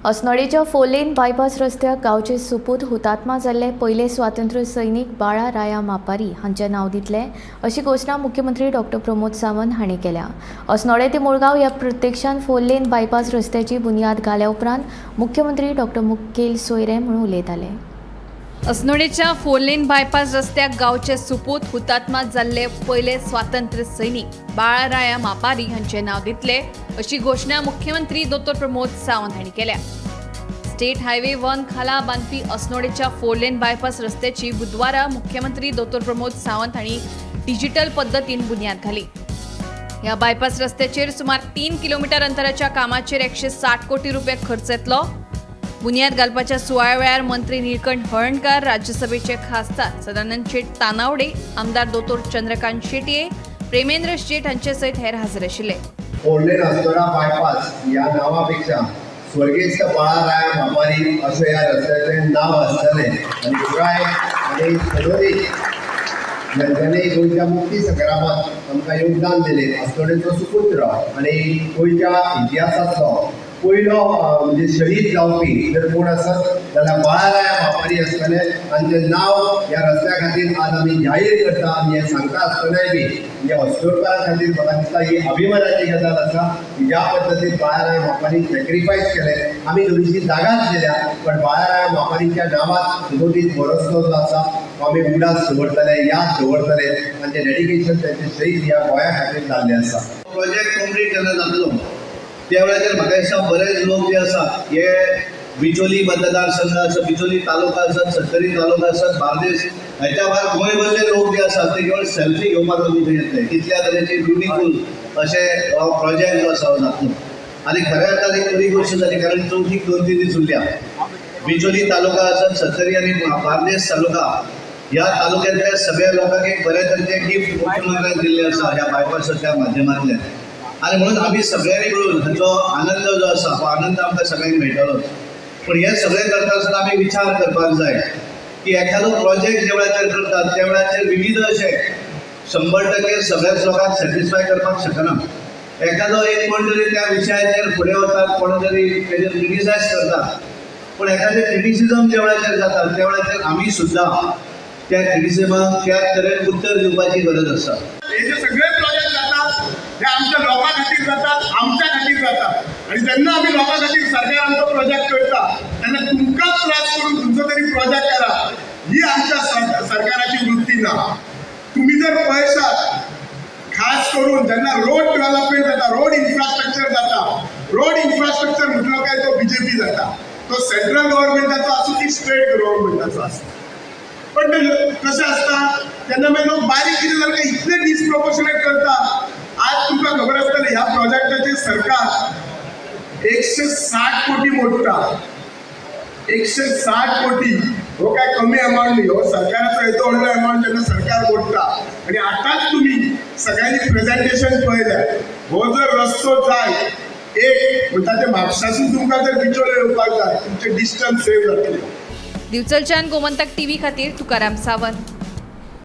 अस्नोडेच्या 4 lane bypass रस्त्याक गांवचे सुपूत हुतात्मा जाल्ले पयले स्वातंत्र्य सैनिक बाळा राया मापारी हांचें नांव दितले अशी घोशणा मुख्यमंत्री डॉक्टर प्रमोद सावंत हांणी केल्या. अस्नोडे ते मुळगांव ह्या प्रत्यक्षान 4 लेन बायपास रस्त्याची बुन्याद घाल्या उपरांत मुख्यमंत्री डॉक्टर मुखेल सोयरे म्हणून उलयताले. अस्नोडेच्या 4 लेन बायपास रस्त्याक गांवचे सुपूत हुतात्मा जाल्ले पयले स्वातंत्र्य सैनिक बाळा राया मापारी हांचें नांव दितले अशी घोशणा मुख्यमंत्री दोतोर प्रमोद सावंत हांणी केल्या. स्टेट हायवे 1 खाला बांदपी अस्नोडेच्या 4 लेन बायपास रस्त्याची बुधवारा मुख्यमंत्री दोतोर प्रमोद सावंत हांणी डिजिटल पद्दतीन बुन्याद घाली. ह्या बायपास रस्त्याचेर सुमार 3 किलोमीटर अंतराच्या कामाचेर 160 कोटी रुपये खर्च येतलो. बुन्याद घालपाच्या सुवाळ्या वेळार मंत्री निळकंठ हळणकार, राज्यसभेचे खासदार सदानंद शेट तानावडे, आमदार दोतोर चंद्रकांत शेटये, प्रेमेंद्र शेट हांचे सयत हेर हजर आशिल्ले. 4 लेन अस्नोडा बायपास ह्या नांवापेक्षा स्वर्गेस्त बाळा राया मापारी अशें ह्या रस्त्याचें नांव आसतलें आनी पुराय आनी सदोदीत ज्यांनी गोंयच्या मुक्ती संग्रामात आमकां योगदान दिलें, अस्नोडेचो सुपुत्र आनी गोंयच्या इतिहासांतलो पयलो म्हणजे शहीद जावपी जर कोण आसत जाल्यार बाळा राया मापारी आसतले आनी तें नांव ह्या रस्त्या खातीर आज आमी जाहीर करता. आनी हें सांगता आसतनाय बी म्हणजे अस्नोडकारां खातीर म्हाका दिसता ही अभिमानाची गजाल आसा की ज्या पद्दतीन बाळा राया मापारी सॅक्रिफायस केलें, आमी थोडीशी जागाच दिल्या पण बाळा राया मापारीच्या नांवात सदोदीत हो रस्तो जो आसा तो आमी उडास दवरतले, याद दवरतले आनी तें डेडिकेशन तेंचें शहीद ह्या गोंया खातीर जाल्लें आसा. प्रोजेक्ट कंप्लीट जेन्ना जातलो त्या वेळाचेर म्हाका दिसता बरेच लोक जे आसा हे बिचोली मतदारसंघ आसा, बिचोली तालुका आसत, सत्तरी तालुका आसत, बार्देस ह्याच्या भायर गोंयभरले लोक जे आसात ते केवळ सेल्फी घेवपाक लागून थंय येतले. इतल्या तरेचे ब्युटिफूल अशें हो प्रोजेक्ट जो आसा हो जातलो. आनी खऱ्या अर्थान एक बरी गोश्ट जाली कारण चवथीक 2-3 दीस उरल्या. बिचोली तालुका आसत, सत्तरी आनी बार्देस तालुका ह्या तालुक्यांतल्या सगळ्या लोकांक एक बऱ्या तरेचें गिफ्ट मुख्यमंत्र्यान दिल्लें आसा ह्या बायपासाच्या माध्यमांतल्यान. आनी म्हणून आमी सगळ्यांनी मेळून हाचो आनंद जो आसा हो आनंद आमकां सगळ्यांक मेळटलो. पूण हें सगळें करता आसतना आमी विचार करपाक जाय की एखादो प्रोजेक्ट ज्या वेळाचेर करतात त्या वेळाचेर विविध अशे 100% सगळ्याच लोकांक सॅटिस्फाय करपाक शकना. एखादो एक कोण तरी त्या विशयाचेर फुडें वतात, कोण तरी तेजेर क्रिटिसायज करतात, पूण एखादें क्रिटिसिजम ज्या वेळाचेर जाता त्या वेळाचेर आमी सुद्दां त्या क्रिटिसिजमाक त्या तरेन उत्तर दिवपाची गरज आसा. हे जे सगळे प्रोजेक्ट जातात हे आमच्या लोकां खातीर जातात, आमच्या खातीर जातात. आनी जेन्ना आमी लोकां खातीर सरकार आमचो प्रोजेक्ट करता तेन्ना तुमकांच त्रास करून खंयचो तरी प्रोजेक्ट करा ही आमच्या सरकाराची वृत्ती ना. तुमी जर पळयशात खास करून जेन्ना रोड डेव्हलपमेंट जाता, रोड इन्फ्रास्ट्रक्चर जाता, रोड इन्फ्रास्ट्रक्चर म्हटलो काय तो बीजेपी जाता, तो सेंट्रल गव्हर्मेंटाचो आसूं की स्टेट गव्हर्मेंटाचो आसूं. पण ते कशें आसता तेन्ना मागीर लोक बारीक कितें जालें काय इतले डिसप्रोपोर्शनेट करता. आज तुमकां खबर आसतलें ह्या प्रोजेक्टाचेर सरकार 160 कोटी मोडटा. 160 कोटी हो काय कमी अमावंट न्ही, हो सरकाराचो येदो व्हडलो अमावंट जेन्ना सरकार मोडटा. आनी आतांच तुमी सगळ्यांनी प्रेजेंटेशन पळयलें, हो जर रस्तो जाय एक म्हणटा ते म्हापशासून तुमकां जर बिचोले येवपाक जाय तुमचें डिस्टन्स सेव जातलें. दिवचलच्यान गोमंतक टीव्ही खातीर तुकाराम सावंत.